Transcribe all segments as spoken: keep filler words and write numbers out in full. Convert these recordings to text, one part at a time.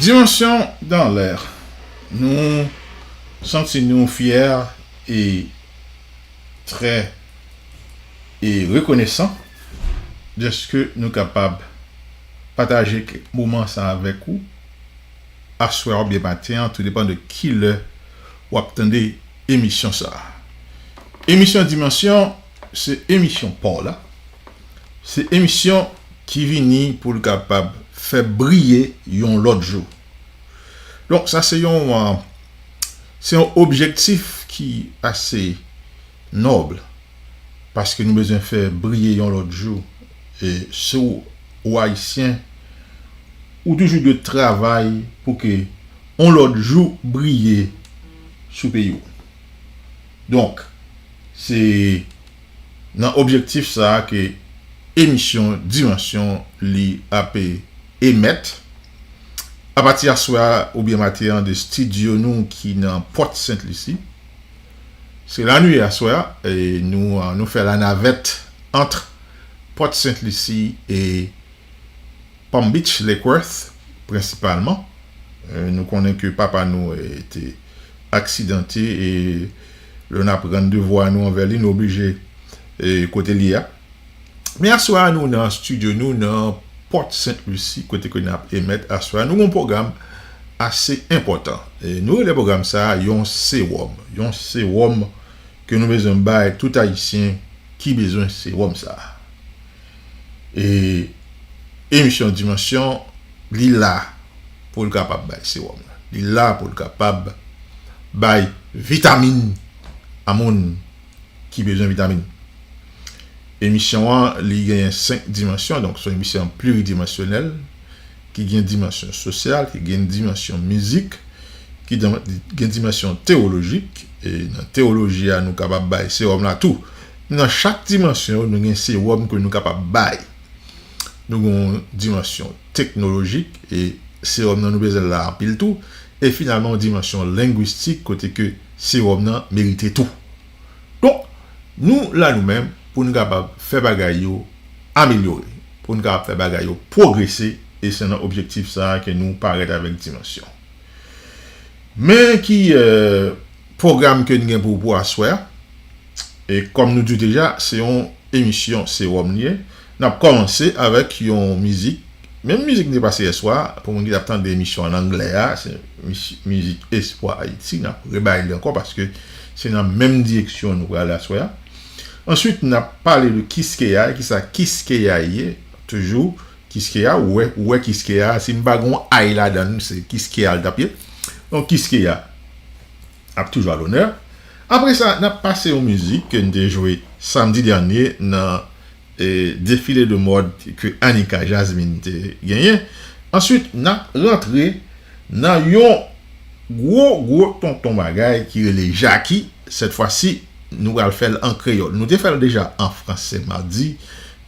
Dimansyon dan lè. Nou santi nou fyè e trè e rekonesan dèske nou kapab pataje moman sa avèk ou aswè oubyen maten an, tou depann de ki lè w ap tande emisyon sa a. Emisyon Dimansyon se emisyon pa w la. Se emisyon ki vini pou l kapab fè briye yon lòt jou. Donk, sa se yon, se yon objektif ki ase nòb, paske nou bezwen fè briye yon lòt jou. E si w, ou Ayisyen, ou toujou dwe travay pou ke yon lòt jou briye sou peyi w. Donk, se nan objektif sa a ke emisyon Dimansyon li ap emèt. Apati aswè a oubyen maten an de estidyo nou ki nan Pòt Sent Lisi. Se la nou ye aswè a, e nou, nou fè lanavèt ant Pòt Sent Lisi e Palm Beach, Lake Worth, prensipalman. E nou konnen ke papa nou, e, te aksidante e lè n ap rann devwa nou anvè li, nou oblije, e, kote l ye a. Men aswè a, nou nan estidyo nou nan Pòt Sent Lisi, kote ke n ap emèt aswè a. Nou gen yon pwogram ase enpòtan. E nou rele pwogram sa a yon sewòm. Yon sewòm ke nou bezwen bay tout Ayisyen ki bezwen sewòm sa a. E emisyon Dimansyon, li la pou l kapab bay sewòm nan. Li la pou l kapab bay vitamin a moun ki bezwen vitamin. Emisyon an, li genyen senk dimansyon, donk se yon emisyon pliridimansyonèl, ki gen dimansyon sosyal, ki gen dimansyon mizik, ki gen dimansyon tewolojik, e nan tewoloji a, nou kapab bay sewòm la tou. Nan chak dimansyon yo, nou gen sewòm ke nou kapab bay. Nou gen yon dimansyon teknolojik, e sewòm nan nou bezwen l la anpil tou, e finalman yon dimansyon lengwistik kote ke sewòm nan merite tou. Donk, nou la nou menm pou nou kapab fè bagay yo amelyore, pou nou kapab fè bagay yo pwogrese, e se nan objektif sa a ke nou parèt avèk Dimansyon. Men ki, e, pwogram ke n gen pou, pou aswè a. E kòm nou di w deja, se yon emisyon sewòm li ye. N ap kòmanse avèk yon mizik. Menm mizik m te pase yèswa, pou moun ki t ap tande emisyon an anglè a, se mis-, mizik Espwa Ayiti. N ap rebay li ankò paske se nan menm direksyon nou prale aswè a. Answit, n ap pale de Kiskeya. Kisa Kiskeya ye? Toujou, Kiskeya, ou wè, ou wè Kiskeya, si m pa gen yon ay ladan l, se Kiskeya l t ap ye. Donk, Kiskeya ap toujou alonè. Apre sa, n ap pase yon mizik ke n te jwe samdi dènye nan, e, defile de mòd ke Anika Jasmine te genyen. Answit, n ap rantre nan yon gwo, gwo tonton bagay ki rele Jaki. Sèt fwa si, nou pral fè l an kreyòl. Nou te fè l deja an franse madi.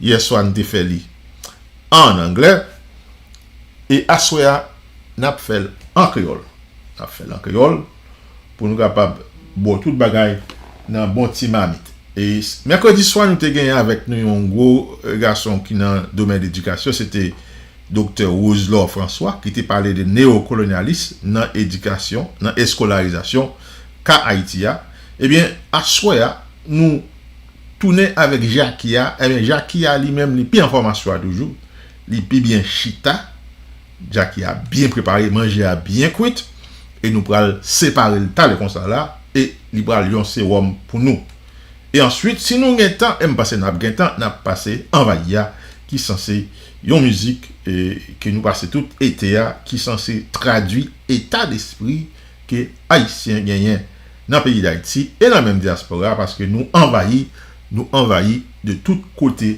Yèswa, n te fè li an anglè. E aswè a, n ap fè l an kreyòl. N ap fè l an kreyòl pou nou kapab bo tout bagay nan bon ti mamit. E s-, mèkredi swa, nou te genyen avèk nou yon gwo, e, gason ki nan domèn edikasyon, se te Doktè Roselord François, ki te pale de neyokolonyalis nan edikasyon, nan eskolarizasyon ka Ayiti a. Ebyen, aswè a, nou tounen avèk Jaki a. Ebyen, Jaki a, li menm, li pi anfòm aswè a toujou. Li pi byen chita. Jaki a byen prepare, manje a byen kwit. E nou pral separe l talè konsa la. E li pral yon sewòm pou nou. E answit, si nou gen tan, e m panse n ap gen tan, n ap pase Anvayi a, ki sanse yon mizik, e, ke nou pase tout ete a, ki sanse tradui eta despri ke Ayisyen genyen nan peyi Dayiti e nan menm dyaspora, paske nou anvayi, nou anvayi de tout kote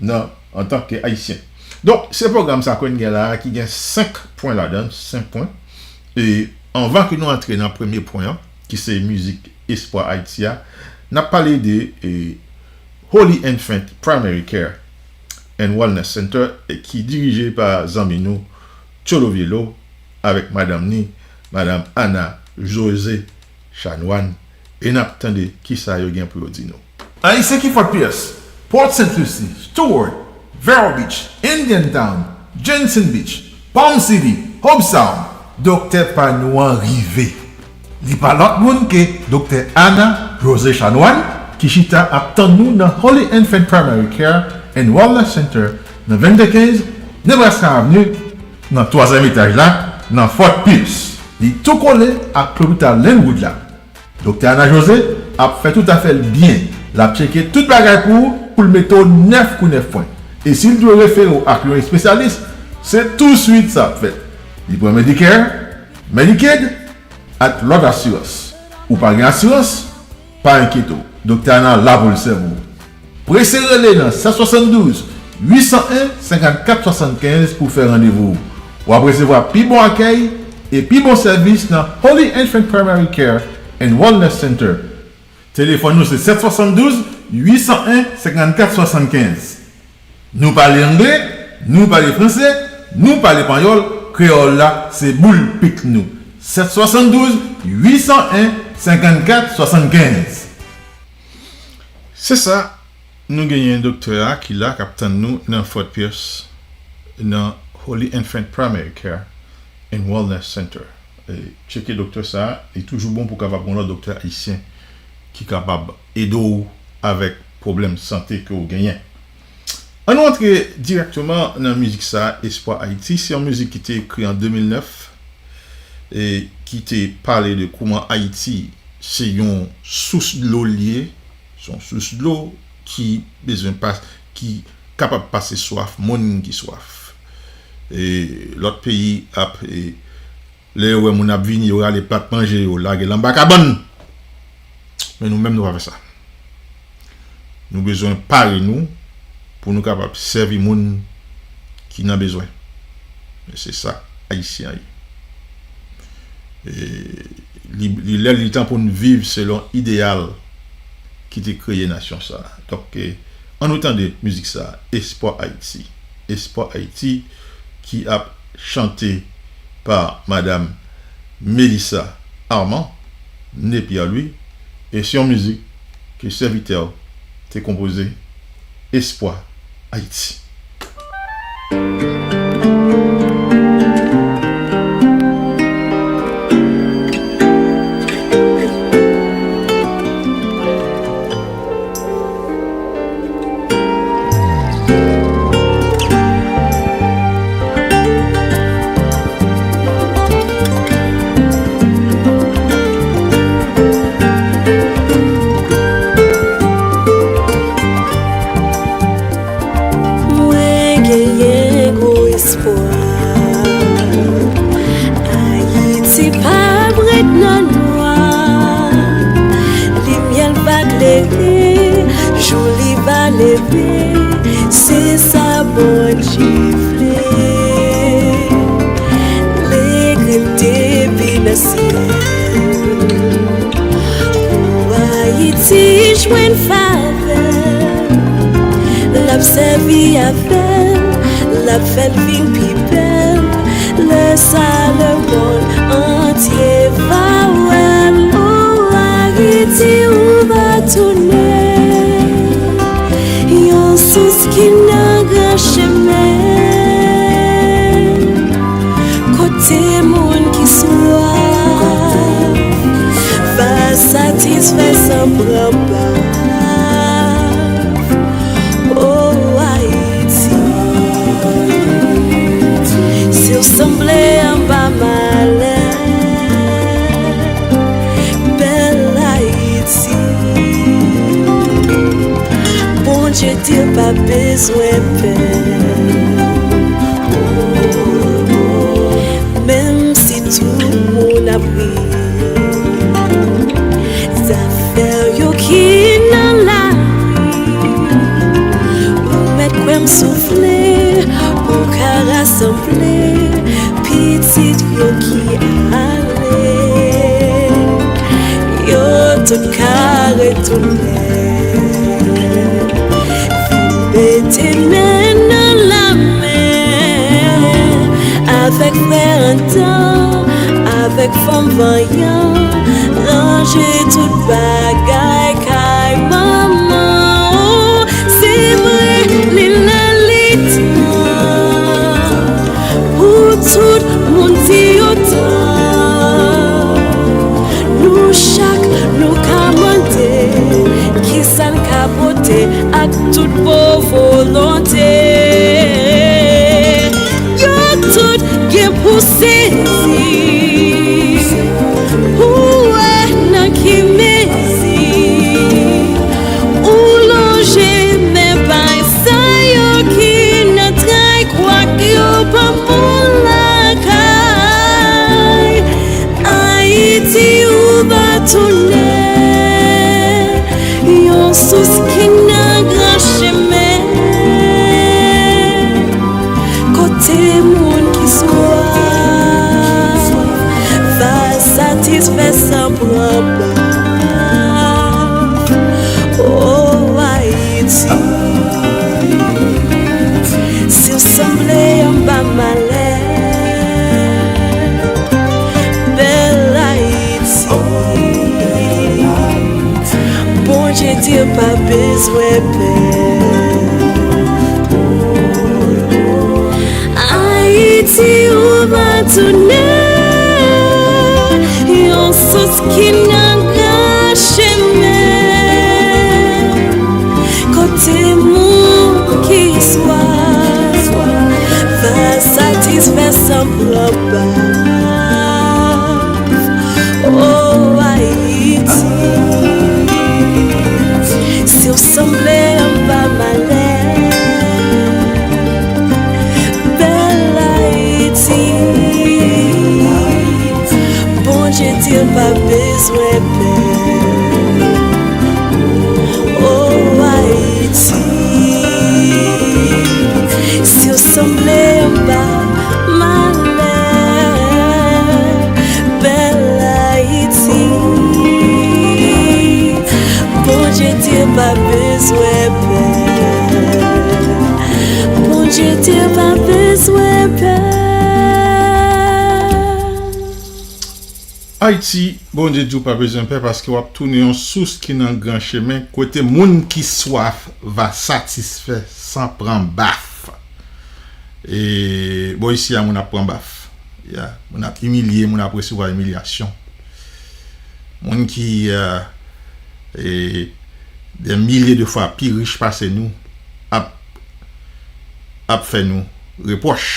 nan, antanke Ayisyen. Donk, se pwogram sa ke n gen la a, ki gen senk pwen ladan l, senk pwen. E anvan ke nou antre nan premye pwen an, ki se mizik Espwa Ayiti a, n ap pale de, e, Holy Infant Primary Care and Wellness Center, e ki dirije pa zanmi nou, Tcholo Vielo, avèk madanm ni, Madanm Ana José Chanoine, e n ap tande kisa yo gen pou yo di nou. Ayisyen ki Fort Pierce, Port Saint Lucie, Stewart, Vero Beach, Indian Town, Jensen Beach, Palm City, Hobe Sound, Doktè pa nou an rive. Li pa lòt moun ke Doktè Ana José Chanoine, ki chita ap tann nou nan Holy Infant Primary Care and Wellness Center nan vennde kenz Nebraska Avenue, nan twazyèm etaj la, nan Fort Pierce. Li tou kole ak lopital Linwood la. Doktè Ana José ap fè tout afè l byen. L ap tcheke tout bagay pou ou, pou l mete w nèf kou nèf pwen. E si l dwe refere w ak yon espesyalis, se touswit sa ap fèt. Li pran Medicare, Medicaid, ak lòt asirans. Ou pa gen asirans? Pa enkyete w. Doktè Ana la pou l sèvi w. Prese rele nan sèt swasanndouz, uit san en, senkannkat swasannkenz pou fè randevou w. W ap resevwa pi bon akèy e pi bon sèvis nan Holy Infant Primary Care and Wellness Center. Telefòn nou se sèt swasanndouz, uit san en, senkannkat swasannkenz. Nou pale angle, nou pale franse, nou pale panyòl, kreyòl la se boul pik nou. Sèt swasanndouz, uit san en, senkannkat swasannkenz. Se sa, nou genyen doktè a ki la, k ap tann nou nan Fort Pierce, nan Holy Infant Primary Care and Wellness Center. E, tcheke doktè sa a, li toujou bon pou w kapab gen yon lòt doktè ayisyen ki kapab ede w avèk pwoblèm sante ke w genyen. Ann nou antre dirèkteman nan mizik sa a, Espwa Ayiti. Se yon mizik ki te ekri an de mil nèf, e ki te pale de kòman Ayiti se yon sous dlo l ye, se yon sous dlo ki bezwen pas-, ki kapab pase swaf moun ki swaf. E lòt peyi ap, e, lè yo wè moun ap vini, yo rale plat manje yo, lage l anba kabann. Men nou menm, nou pa fè sa. Nou bezwen pare nou pou nou kapab sèvi moun ki nan bezwen. E se sa Ayisyen an ye. E li, li lè li tan pou n viv selon ideyal ki te kreye nasyon sa a. Donk, e, ann nou tande mizik sa a, Espwa Ayiti. Espwa Ayiti, ki ap chante pa Madam Melissa Armand, Né Pierre Louis, e se yon mizik ke sèvitè w te konpoze, Espwa Ayiti. Mwen genyen gwo espwa. Ayiti p ap ret nan nwa. Limyè l va klere, jou li va leve, se sa Bondye vle. Legre l depi nan syèl. Pou Ayiti jwenn favè, l ap sèvi avè l, l ap fè l vin pi bèl. Lè sa lemonn antye va wè l. O Ayiti, ou va tounen yon sous ki nan gran chemen. Kote moun ki swaf va satisfè san pran baf. O Ayiti, si w sanble anba malè, bèl Ayiti, Bondye di l pa bezwen pè. Menm si tout moun ap ri, zafè yo ki nan lari, ou mèt kwè m soufle pou ka rasanble pitit yo ki ale. Yo tout ka retounen. Mete men nan lamen avèk frè antan, avèk fanm vanyan, ranje tout bagay kay manman w. Se vre, li nan lit lan pou tout moun di yo tan. Tout bon volonte, yo tout gen pou sezi. Ou wè nan ki mezi ou lonje men bay sa yo ki nan tray, kwak yo pa moun lakay. Ayiti, ou va tounen yon sous ki nan gran chemen, kote moun ki swaf va satisfè san pran baf. O Ayiti, si w sanble anba malè, bèl Ayiti, Bondye di pa bezwen pè. Ayiti, ou va tounen yon sous ki nan gran chemen, kote moun ki swaf va satisfè san pran baf. O Ayiti, si w sanble anba malè, bèl Ayiti, Bondye di pa bezwen pè. O Ayiti, si w sanble anba malè, bèl Ayiti, Bondye di pa bezwen pè. Bondye di pa bezwen pè. Ayiti, Bondye di w pa bezwen pè paske w ap tounen yon sous ki nan gran chemen kote moun ki swaf va satisfè san pran baf. E bò isi a moun ap pran baf. Ya, moun ap imilye, moun ap resevwa imilyasyon. Moun ki e, e, dè milye de fwa pi rich pase nou ap ap fè nou repwòch,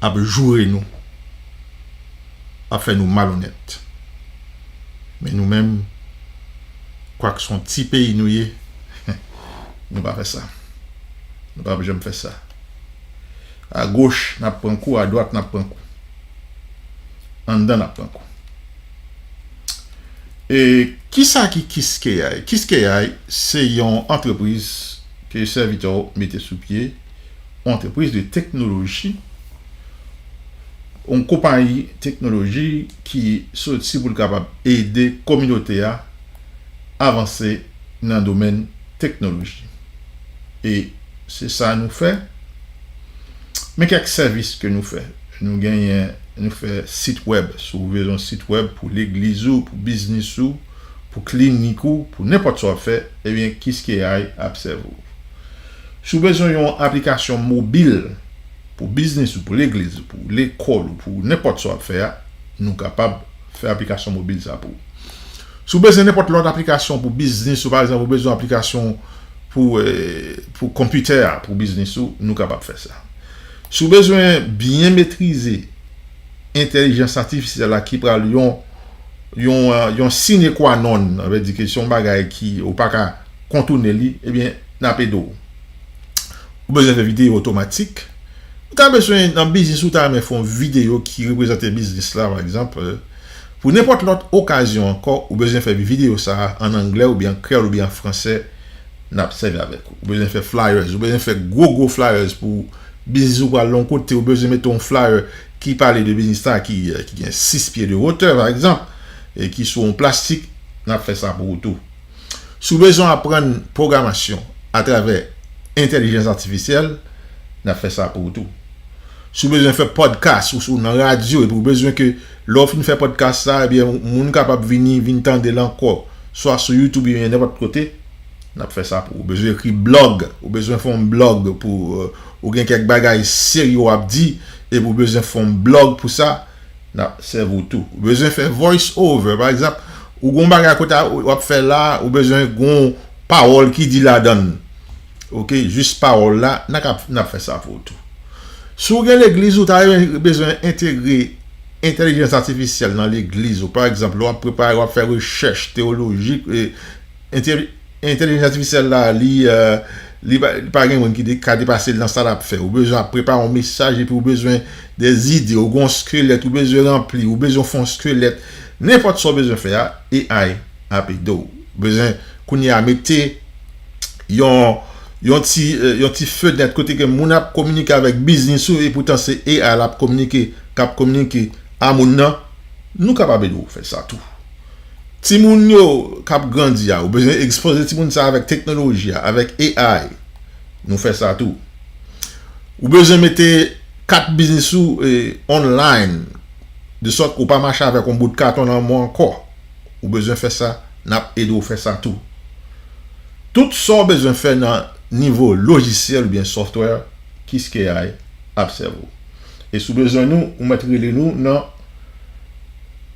ap joure nou, ap fè nou malonèt. Men nou menm, kwak se yon ti peyi nou ye, nou pa fè sa. Nou pa janm fè sa. Agoch, n ap pran kou, adwat, n ap pran kou. Anndan, n ap pran kou. E kisa ki Kiskeya? Kiskeya se yon antrepriz ke sèvitè w mete sou pye, yon antrepriz de teknoloji, yon konpayi teknoloji ki soti pou l kapab ede kominote a avanse nan domèn teknoloji. E se sa nou fè. Men kèk sèvis ke nou fè. Nou genyen, nou fè sit wèb. Si w bezwen yon sit wèb pou legliz ou, pou biznis ou, pou klinik ou, pou nenpòt sa w ap fè, ebyen Kiskeya ap sèvi w. Si w bezwen yon aplikasyon mobil pou biznis ou, pou legliz ou, pou lekòl ou, pou nenpòt sa w ap fè a, nou kapab fè aplikasyon mobil sa pou ou. Si w bezwen nenpòt lòt aplikasyon pou biznis ou, pa egzanp, ou bezwen aplikasyon pou, e, pou konpitè a, pou biznis ou, nou kapab fè sa. Si w bezwen byen metrize entèlijans atifisyèl la ki pral yon, yon, e, yon sine qua non, sa vle di ke se yon bagay ki ou pa ka kontounen li, ebyen, n ap ede w. Ou bezwen fè videyo otomatik. Ou ka bezwen, nan biznis ou ta renmen fè yon videyo ki reprezante biznis la, pa egzanp, e, pou nenpòt lòt okazyon ankò, ou bezwen fè videyo sa a ann anglè oubyen an kreyòl oubyen an fransè, n ap sèvi avèk ou. Ou bezwen fè flyers, ou bezwen fè gwo gwo flyers pou biznis ou pral yon kote, ou bezwen mete yon flyer ki pale de biznis sa ki, e, ki gen sis pye de wotè, pa egzanp, e ki sou yon plastik, n ap fè sa pou ou tou. Si w bezwen aprann pwogramasyon atravè entèlijans atifisyèl, n ap fè sa pou ou tou. Si w bezwen fè podcast ou, ou nan radyo epi w bezwen ke lè w fin fè podcast sa, ebyen, moun kapab vini, vin tande l ankò, swa sou YouTube oubyen nenpòt kote, n ap fè sa pou ou. Ou bezwen ekri blòg, ou bezwen fè yon blòg pou, e, ou gen kèk bagay serye w ap di, epi w bezwen fè yon blòg pou sa, n ap sèvi w tou. Ou bezwen fè voice over, pa egzanp, ou gen yon bagay kote w ap fè la, ou bezwen gen yon, pawòl ki di ladan l. Oke, jis pawòl la, n a ka, n ap fè sa pou ou tou. Si w gen legliz ou, ta bezwen entegre entèlijans atifisyèl nan legliz ou. Pa egzanp, lè w ap prepare, w ap fè rechèch teyolojik, e, entè- entèlijans atifisyèl la, li, e, li pa, li pa gen moun ki de- ka depase l nan sa l ap fè. Ou bezwen ap prepare yon mesaj, epi ou bezwen de zide, ou gen yon skelèt, ou bezwen ranpli, ou bezwen fè yon skelèt. Nenpòt sa w bezwen fè a, A I ap ede w. Ou bezwen, kounye a, mete yon, yon ti, e, yon ti fenèt kote ke moun ap kominike avèk biznis ou, e poutan se A I l ap kominike, k ap kominike a moun nan, nou kapab ede w fè sa tou. Timoun yo k ap grandi a, ou bezwen ekspoze timoun sa avèk teknoloji a, avèk A I. Nou fè sa tou. Ou bezwen mete kat biznis ou, e, online, de sòt ke w pa mache avèk yon bout katon nan men w ankò. Ou bezwen fè sa, n ap ede w fè sa tou. Tout sa w bezwen fè nan nivo lojisyèl oubyen software, Kiskeya ap sèvi w. E si w bezwen nou, ou mèt rele nou nan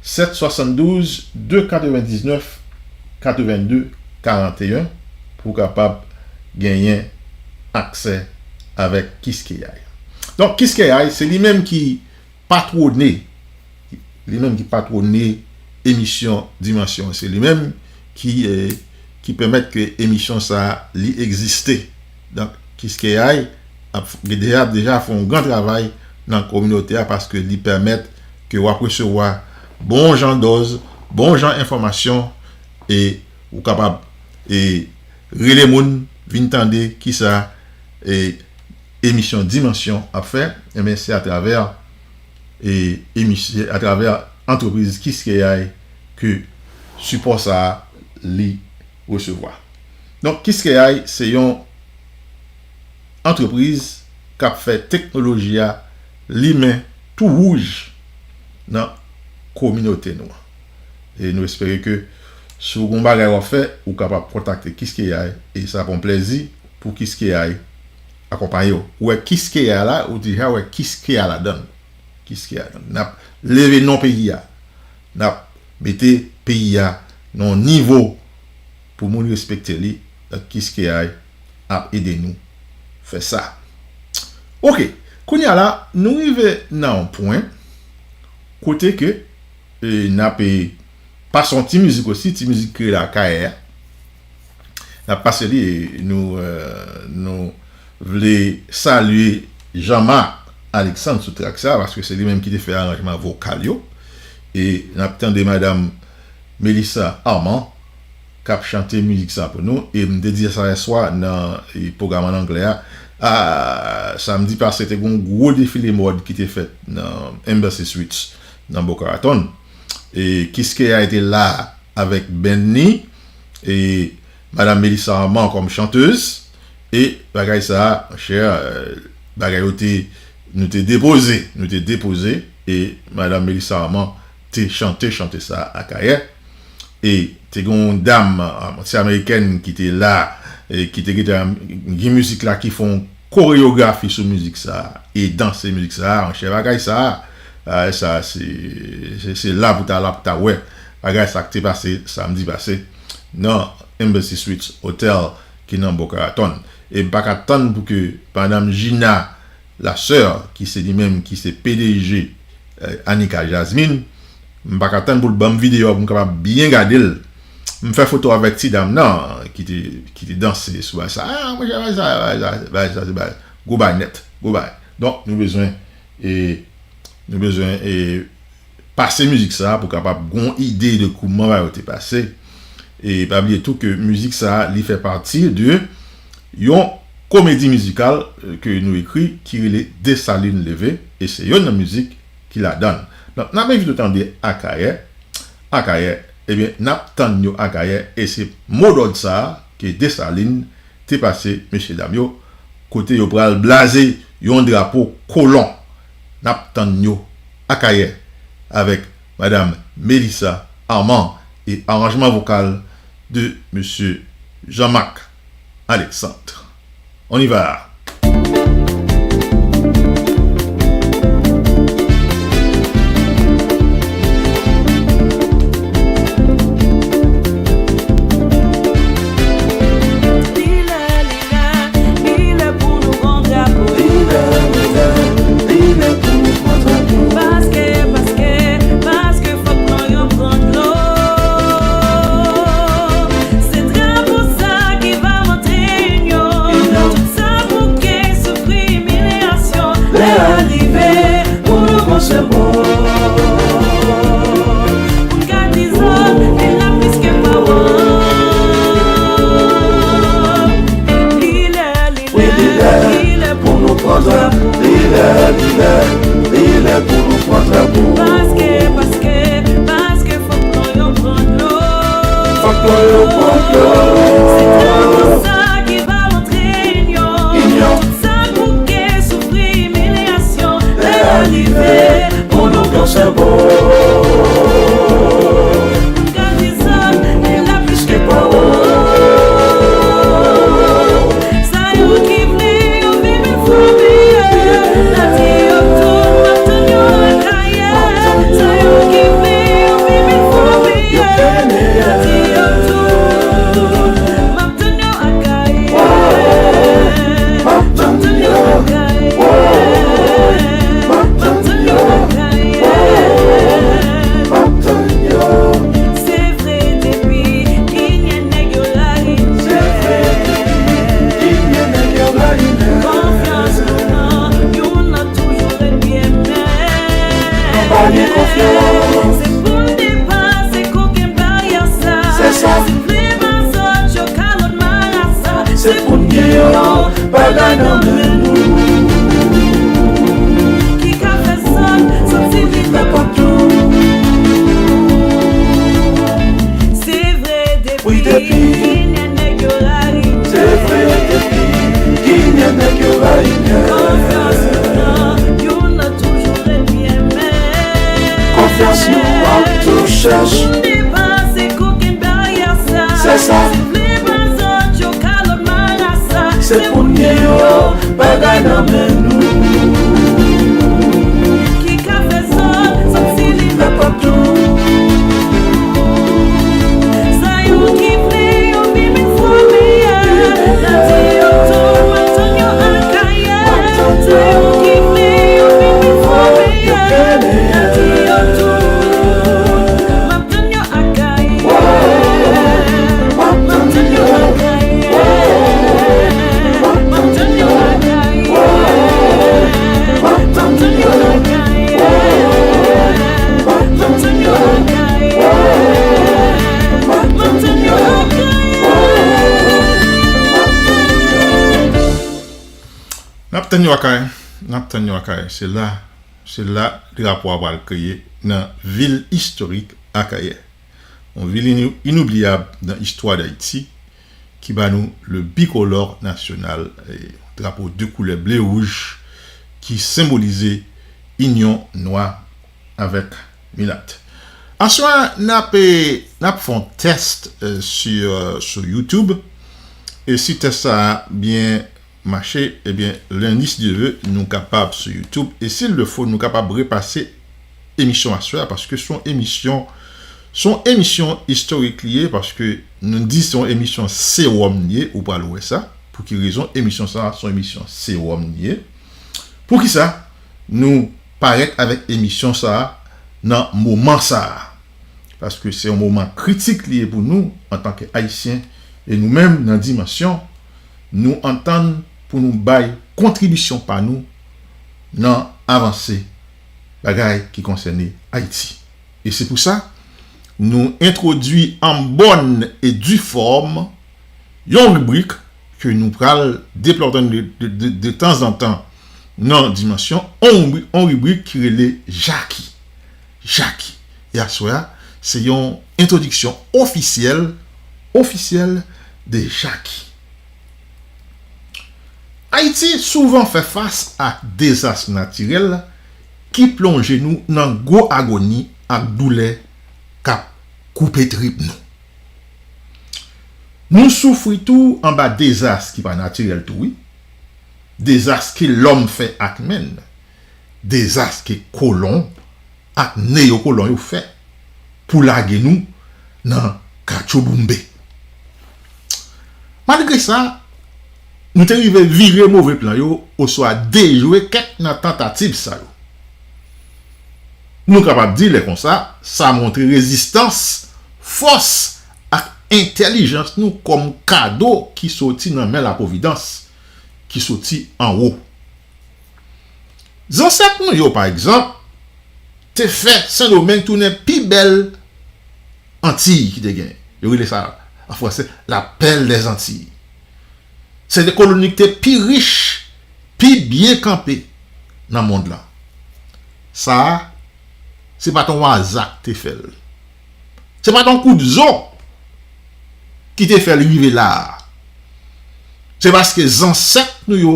sèt swasanndouz, de katrevendiznèf, katrevenndez, karanteyen pou w kapab genyen aksè avèk Kiskeya. Donk, Kiskeya, se li menm ki patwone, li menm ki patwone emisyon Dimansyon. Se li menm ki, e, ki pèmèt ke emisyon sa a, li egziste. Donk, Kiskeya ap, deja, deja fè yon gran travay nan kominote a paske li pèmèt ke w ap resevwa bon jan dòz, bon jan enfòmasyon, e ou kapab, e, rele moun, vin tande kisa, e, emisyon Dimansyon ap fè, enben, se atravè, e, emisyon, atravè antrepriz Kiskeya ke sipò sa a li resevwa. Donk, Kiskeya se yon antrepriz k ap fè teknoloji a limen tou wouj nan kominote nou an. E nou espere ke si w gen yon bagay w ap fè, ou kapab kontakte Kiskeya, e sa ap yon plèzi pou Kiskeya akonpaye w. Ou wè Kiskeya la, ou deja wè Kiskeya ladan l. Kiskeya ladan l. N ap leve non peyi a. N ap mete peyi a nan yon nivo pou moun respekte li. Donk, Kiskeya ap ede nou fè sa. Oke, kounye a la, nou rive nan yon pwen kote ke, e, n ap, e, pase yon ti mizik osi, ti mizik kreyòl Akayè a. N ap pase li, e, nou, e, nou vle salye Jean-Marc Alexandre sou trak sa, paske se li menm ki te fè aranjman vokal yo. E n ap tande madanm Melissa Armand k ap chante mizik sa pou nou. E m te di sa yèswa nan, e, pwogram an anglè a. A, samdi pase, te gen yon gwo defile mòd ki te fèt nan Embassy Suites, nan Boca Raton. E Kiskeya te la avèk band ni, e madanm Melissa Armand kòm chantèz, e bagay sa a, monchè, e, bagay yo te, nou te depoze, nou te depoze, e madanm Melissa Armand te chante chante sa a Akayè. E te gen yon dam, a, yon ti amerikèn ki te la, e ki te gentan gen mizik la, ki fè yon koreyografi sou mizik sa a, e danse mizik sa a, monchè, bagay sa a, bagay sa a, se, se, se la pou ta, la pou ta wè bagay sa k te pase samdi pase nan Embassy Suites Hotel ki nan Boca Raton. E m pa ka tann pou ke madanm Gina, Lasè, ki se li menm ki se P D G, e, Anika Jasmine, m pa ka tann pou l ban m videyo a pou m kapab byen gade l. M fè foto avèk ti dam nan ki te, ki te danse sou bagay sa. A, monchè, bagay sa, bagay sa, bagay sa, se bagay, gwo bagay nèt, gwo bagay. Donk, nou bezwen, e, nou bezwen, e, pase mizik sa a pou kapab gon ide de kouman bagay yo te pase. E pa bliye tou ke mizik sa a, li fè pati de yon komedi mizikal, e, ke nou ekri, ki rele Desalin Leve, e se youn nan mizik ki ladan l. Donk, n ap envite w tande Akayè. Akayè, ebyen, n ap tann yo Akayè, e se modòd sa a ke Desalin te pase mesyedam yo, kote yo pral blaze yon drapo kolon. N ap tann yo Akayè avèk madanm Melissa Armand e aranjman vokal de mesye Jean-Marc Alexandre. On y va! Se trè pou sa ki va montre inyon. Tout sa k bouke, soufri, imilyasyon, lè a rive pou nou pran senbòl. Pou n ka dizòd, li la plis ke pawòl. Sa yo ki vle yo viv yon fwa meyè, la di yo tou, m ap tann yo lakay. Sa yo ki vle yo viv yon fwa meyè, la di yo tou, m ap tann yo lakay. M ap tann yo lakay. M ap tann yo lakay. M ap tann yo. Se vre depi Kinyen nèg yo lari. Se vre depi Kinyen nèg yo lari. Konfyans nou nan youn nan toujou ret byen men. Nou pa gen konfyans. Se pou n depase kokenn baryè sa. Se sa. Si vle mazòt yo kalòt marasa. Se pou n gen yon bagay nan men nou. Ki ka fè zòt santi li fè pòt nou. Se vre depi Kinyen nèg yo lari. Se vre depi Kinyen nèg yo lari. Konfyans nou nan youn nan toujou ret byen men. Konfyans nou ap tou chèche. Pou n depase kokenn baryè sa. Se sa. Si vle mazòt yo kalòt marasa. Se pou n gen yon bagay nan men nou. Ki ka fè zòt santi li fè pòt nou. Sa yo ki vle yo viv yon fwa meyè, la di yo tou, m ap tann yo lakay. Sa yo ki vle yo viv yon fwa meyè, la di yo tou, m ap tann yo lakay. M ap tann yo lakay. M ap tann yo lakay. M ap tann yo lakay. M ap tann yo lakay. M ap tann yo lakay. N ap tann yo lakay. N ap tann yo lakay. Se la, se la drapo a pral kreye nan vil istorik Akayè. Yon vil inou-, inoubliyab nan istwa Dayiti ki ba nou le bicolore national, e, drapo de koulè ble wouj ki senbolize inyon nwa avèk milat. Aswè a, n ap, e, n ap fè yon tès, e, sou, e, sou YouTube. E si tès sa a byen mache, ebyen, lendi, si Dye ve, nou kapab sou YouTube. E si l le fo, nou kapab repase emisyon aswè a, paske se yon emisyon, se yon emisyon istorik li ye, paske nou di se yon emisyon sewòm li ye, ou pral wè sa. Pou ki rezon emisyon sa a se yon emisyon sewòm li ye? Poukisa nou parèt avèk emisyon sa a nan moman sa a? Paske se yon moman kritik li ye pou nou antanke Ayisyen, e nou menm nan Dimansyon, nou antann pou nou bay kontribisyon pa nou nan avanse bagay ki konsène Ayiti. E se pou sa, nou entwodui an bòn e di fòm yon ribrik ke nou pral deplòtone de, de, de, de tanzantan nan Dimansyon, yon ribri-, yon ribrik ki rele Jaki. Jaki. E aswè a, se yon entwodiksyon ofisyèl, ofisyèl de Jaki. Ayiti souvan fè fas ak dezas natirèl ki plonje nou nan gwo agoni ak doulè k ap koupe trip nou. Nou soufri tou anba dezas ki pa natirèl tou, wi. Dezas ke lòm fè ak men l. Dezas ke kolon ak neyokolon yo fè pou lage nou nan katchouboumbe. Malgre sa, nou te rive vire move plan yo oswa dejwe kèk nan tantativ sa yo. Nou kapab di, lè konsa, sa montre rezistans, fòs ak entèlijans nou kòm kado ki soti nan men Lapwovidans, ki soti anwo. Zansèt nou yo, pa egzanp, te fè Sendomeng tounen pi bèl Antiy ki te gen. Yo rele sa, an franse, la perle des Antilles. Se te koloni ki te pi rich, pi byen kanpe nan mond lan. Sa a, se pa t yon aza k te fè l. Se pa t yon kout zo. ki te fè l rive la a. Se paske zansèt nou yo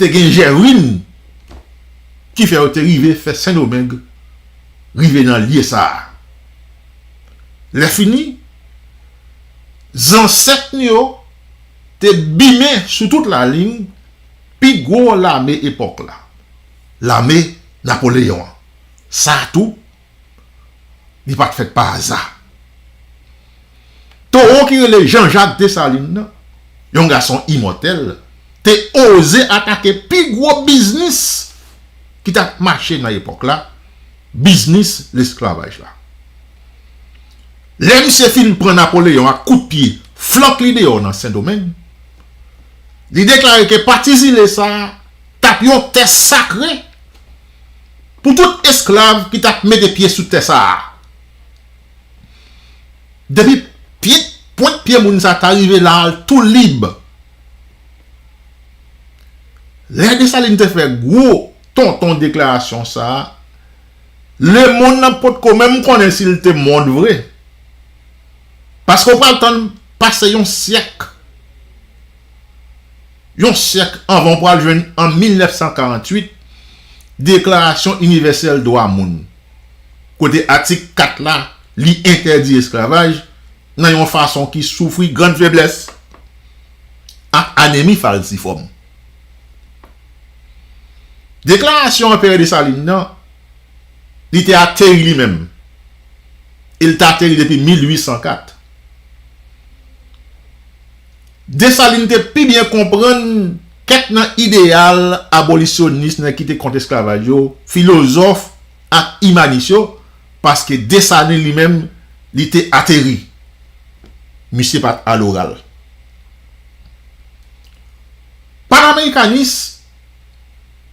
te gen jèrin ki fè yo te rive fè Sendomeng rive nan lye sa a. Lèfini, zansèt nou yo te bimen sou tout lalin pi gwo lame epòk la, lame Napoleyon an. Sa a tou, li pa t fèt pa aza. Towo ki rele Jean-Jacques Dessalines nan, yon gason imòtèl, te oze atake pi gwo biznis ki t ap mache nan epòk la, biznis lesklavaj la. Lè misye fin pran Napoleyon ak kout pye, flank li deyò nan Sendomeng, li deklare ke pati zile sa a t ap yon tè sakre pou tout esklav ki t ap mete pye sou tè sa a. Depi pye, pwent pye moun sa ta rive la a, l tou lib. Lè Desalin te fè gwo tonton deklarasyon sa a, lemonn nan potko menm konnen si l te mond vre. Paske w pral tann pase yon syèk, yon syèk anvan w pral jwenn an mil nèf san karanntuit Deklarasyon Inivèsèl Dwa Moun, kote atik kat la, li entèdi esklavaj nan yon fason ki soufri grann feblès ak anemi falsifòm. Deklarasyon Anperè Desalin nan, li te ateri li menm. E l t ateri depi mil uit san kat. Desalin te pi byen konprann kèk nan ideyal abolisyonis nan ki te kont esklavaj yo, filozòf ak imanis yo, paske Desalin li menm, li te ateri. Misye pa t aloral. Panamericanism,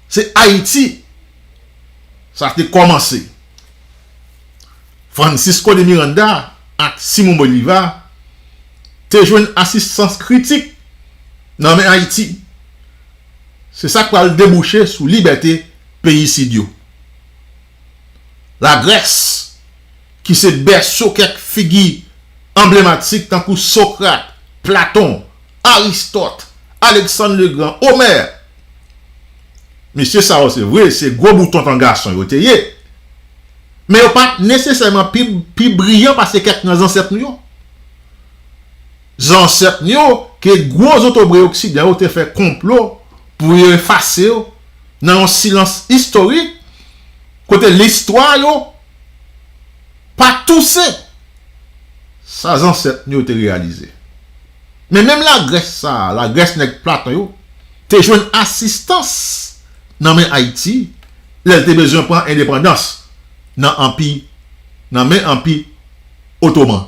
se Ayiti sa te kòmanse. Francisco de Miranda ak Simon Bolivar te jwenn asistans kritik nan men Ayiti. Se sa k pral debouche sou libète peyi Sid yo. Lagrès, ki se bèso kèk figi anblematik tankou Socrate, Platon, Aristote, Alexandre le Grand, Homère. Mesye sa yo, se vre, se gwo bout tonton gason yo te ye. Men yo pa t nesesèman pi, pi briyan pase kèk nan zansèt nou yo. Zansèt nou yo, ke gwo zotobre oksidan yo te fè konplo pou yo efase yo nan yon silans istorik, kote listwa yo pa touse sa zansèt nou yo te reyalize. Men menm Lagrès sa a, Lagrès nèg Platon yo, te jwenn asistans nan men Ayiti lè l te bezwen pran endepandans nan anpi, nan men Anpi Otoman.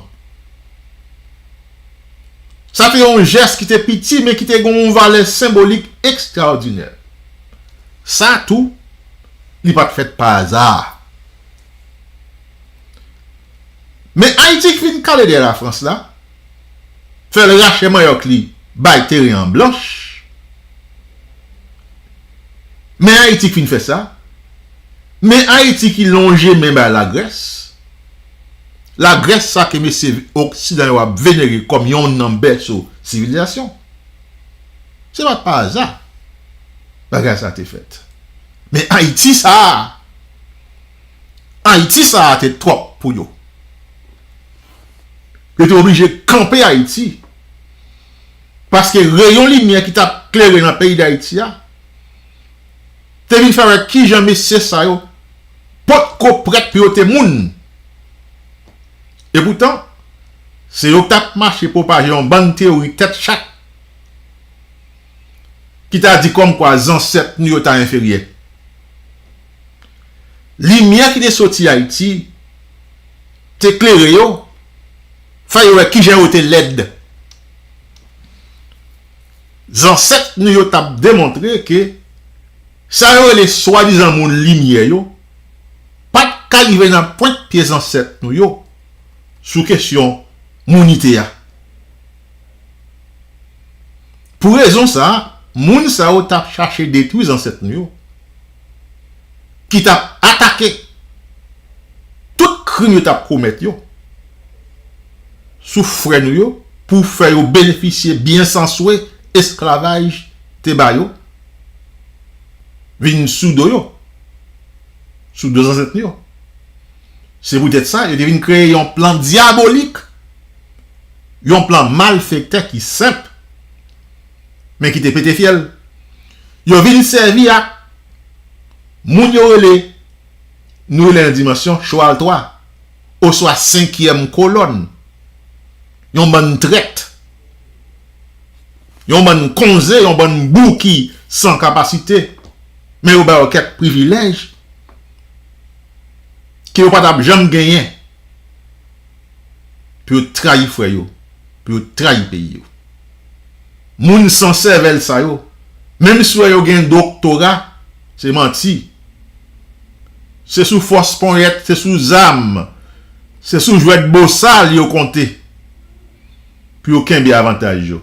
Sa te yon jès ki te piti, men ki te gen yon valè senbolik ekstraòdinè. Sa tou, li pa t fèt pa aza. Men Ayiti ki fin kale dèyè Lafrans la, fè l rache manyòk li bay teren an blanch. Men Ayiti ki fin fè sa. Men Ayiti ki lonje men bay Lagrès. Lagrès sa ke mesye oksidan yo ap venere kòm yonn nan bèso sivilizasyon. Se pa t pa aza bagay sa te fèt. Men Ayiti sa a, Ayiti sa a te twòp pou yo. Yo te oblije kanpe Ayiti. Paske reyon limyè ki t ap klere nan peyi Dayiti a, te vin fè wè kijan mesye sa yo potko prèt pou yo te moun. Epoutan, se yo k t ap mache pwopaje yon bann teyori tèt chat ki ta di kòmkwa zansèt nou yo ta enferyè. Limyè ki te soti Ayiti te klere yo, fè yo wè kijan yo te lèd. Zansèt nou yo t ap demontre ke sa yo rele swadizan moun limyè yo pa t ka rive nan pwent pye zansèt nou yo sou kesyon mounite a. Pou rezon sa a, moun sa yo t ap chache detwi zansèt nou yo, ki t ap atake tout krim yo t ap komèt yo sou frè nou yo, pou fè yo benefisye byen san swe esklavaj te ba yo, vin sou do yo, sou do zansèt yo. Se poutèt sa, yo te vin kreye yon plan dyabolik, yon plan malfektè ki senp, men ki te pete fyèl. Yo vin sèvi ak moun yo rele, nou rele nan dimansyon chwal twa, oswa senkyèm kolòn, yon bann trèt, yon bann konze, yon bann bouki san kapasite, men yo ba yo kèk privilèj ke yo pa t ap janm genyen, pou yo trayi frè yo, pou yo trayi peyi yo. Moun san sèvèl sa yo, menm si w wè yo gen doktora, se manti. Se sou fòs ponyèt, se sou zam, se sou jwèt bosal yo konte pou yo kenbe avantaj yo.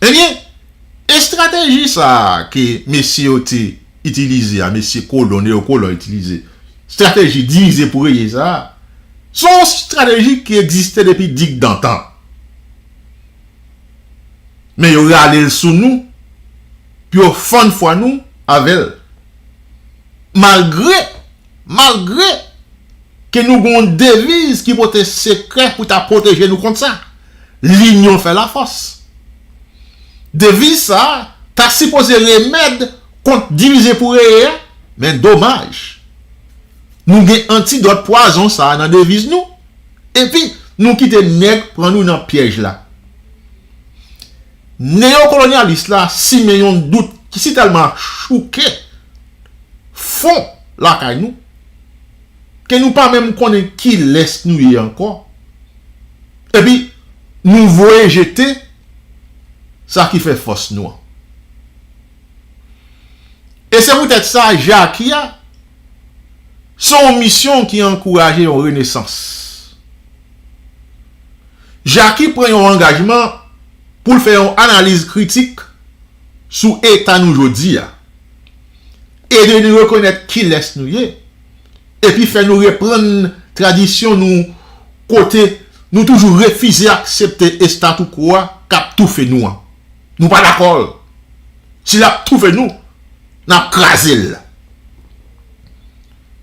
Ebyen, estrateji sa a ke mesye yo te itilize a, mesye kolon, neyokolon itilize, estrateji divize pou reye sa a, se yon estrateji ki egziste depi digdantan. Men yo rale l sou nou pou yo fann fwa nou avè l. Malgre, malgre ke nou gen yon deviz ki pote sekrè pou ta pwoteje nou kont sa. Linyon fè lafòs. Deviz sa a ta sipoze remèd kont divize pou reye a, men domaj, nou gen antidòt pwazon sa a nan deviz nou, epi nou kite nèg pran nou nan pyèj la. Neyokolonyalis la simen yon dout ki sitèlman chouke fon lakay nou, ke nou pa menm konnen kilès nou ye ankò. Epi, nou voye jete sa ki fè fòs nou an. E se poutèt sa, Jaki a, se yon misyon ki ankouraje yon renesans. Jaki pran yon angajman pou l fè yon analiz kritik sou eta nou jodi a, ede nou rekonèt kilès nou ye, epi fè nou reprann tradisyon nou kote nou toujou refize aksepte estatu quo a k ap toufe nou an. Nou pa dakò l. Si l ap toufe nou, n ap kraze l.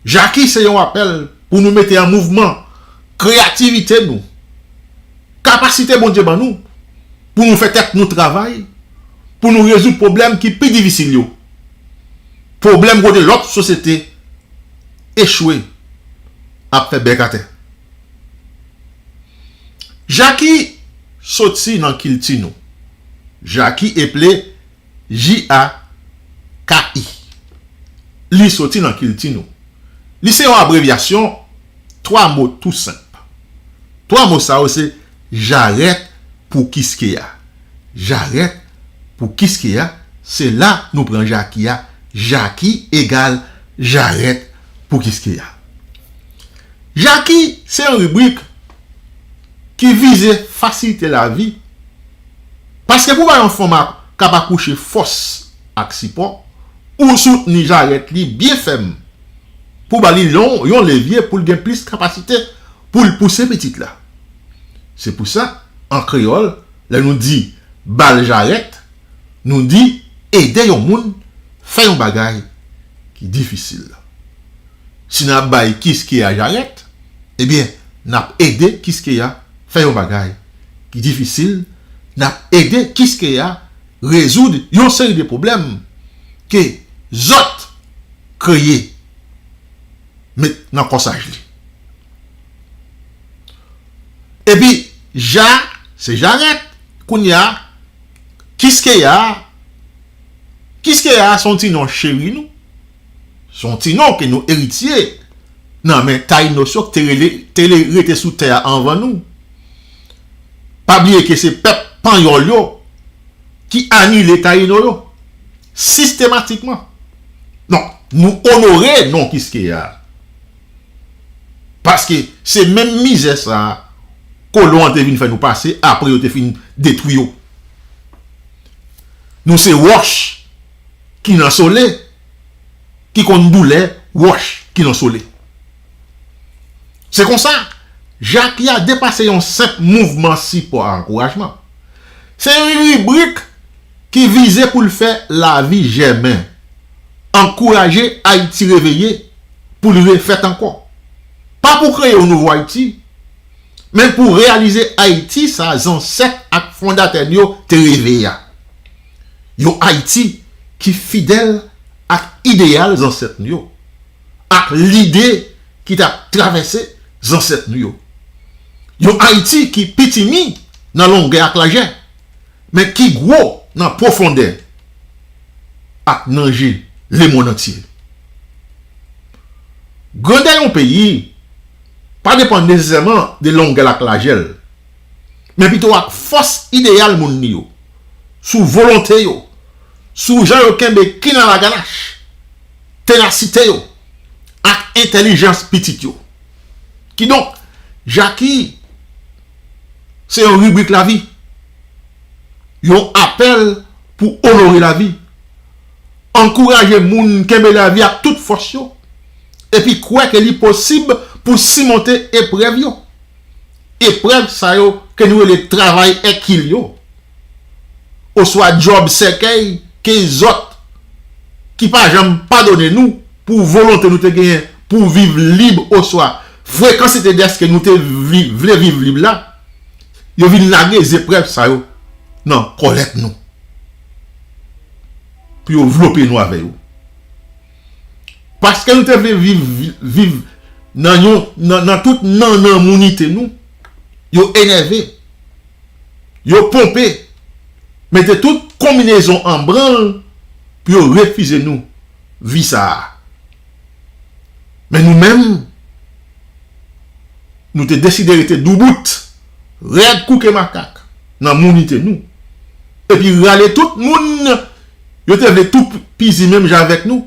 Jaki se yon apèl pou nou mete an mouvman kreyativite nou, kapasite Bondye ban nou, pou nou fè tèt nou travay, pou nou rezoud pwoblèm ki pi difisil yo. Pwoblèm kote lòt sosyete echwe ap fè bèk atè. Jaki soti nan kilti nou. Jaki eple J A K I. Li soti nan kilti nou. Li se yon abrevyasyon twa mo tou senp. Twa mo sa yo se jarèt pou Kiskeya. Jarèt pou Kiskeya, se la nou pran Jaki a. Jaki egal jarèt pou Kiskeya. Jaki se yon ribrik ki vize fasilite lavi, paske pou bay yon fanm ak, k ap akouche fòs ak sipò, ou soutni jarèt li byen fèm pou ba li yon, yon levye pou l gen plis kapasite pou l pouse pitit la. Se pou sa, an kreyòl, lè nou di ba l jarèt, nou di ede yon moun fè yon bagay ki difisil. Si n ap bay Kiskeya jarèt, ebyen, n ap ede Kiskeya fè yon bagay ki difisil, n ap ede Kiskeya rezoud yon seri de pwoblèm ke zòt kreye met nan kòsaj li. Epi, Ja, se jarèt. Kounye a, Kiskeya, Kiskeya se yon ti non cheri nou. Se yon ti non ke nou eritye nan men Tayinos yo ki te rele, te rete sou tè a anvan nou. Pa bliye ke se pèp panyòl yo ki anile Tayino yo sistematikman. Donk, nou onore non Kiskeya. Paske se menm mizè sa a kolon an te vin fè nou pase apre yo te fin detwi yo. Nou se wòch ki nan sole, ki konn doulè wòch ki nan sole. Se konsa, Jaki a depase yon senp mouvman sipò ak ankourajman. Se yon ribrik ki vize pou l fè lavi jèmen, ankouraje Ayiti reveye pou l refèt ankò. Pa pou kreye yon nouvo Ayiti, men pou reyalize Ayiti sa zansèt ak fondatè n yo te reve a. Yon Ayiti ki fidèl ak ideyal zansèt nou yo, ak lide ki t ap travèse zansèt nou yo. Yon Ayiti ki pitimi nan longè ak lajè, men ki gwo nan pwofondè ak nan je lemonn antye. Grandè yon peyi pa depann nesesèman de longè l ak lajè l, men pito ak fòs ideyal moun li yo, sou volonte yo, sou jan yo kenbe kin a laganach, tenasite yo, ak entèlijans pitit yo. Kidonk, Jaki se yon ribrik lavi, yon apèl pou onore lavi, ankouraje moun kenbe lavi ak tout fòs yo, epi kwè ke li posib pou simonte eprèv yo. Eprèv sa yo ke nou rele travay Èkil yo, oswa djòb sèkèy ke zòt ki pa janm padone nou pou volonte nou te genyen pou viv lib oswa frekansite dèske nou te vi- vle viv lib la, yo vin lage zeprèv sa yo nan kòlèt nou pou yo vlope nou avè yo. Paske nou te vle viv, viv nan, yon, nan, nan tout nannan mounite nou, yo enève, yo ponpe, mete tout konbinezon an branl pou yo refize nou vi sa a. Men nou menm, nou te deside rete doubout, rèd kou ke makak, nan mounite nou, epi rale tout moun yo te vle toupizi menm jan avèk nou,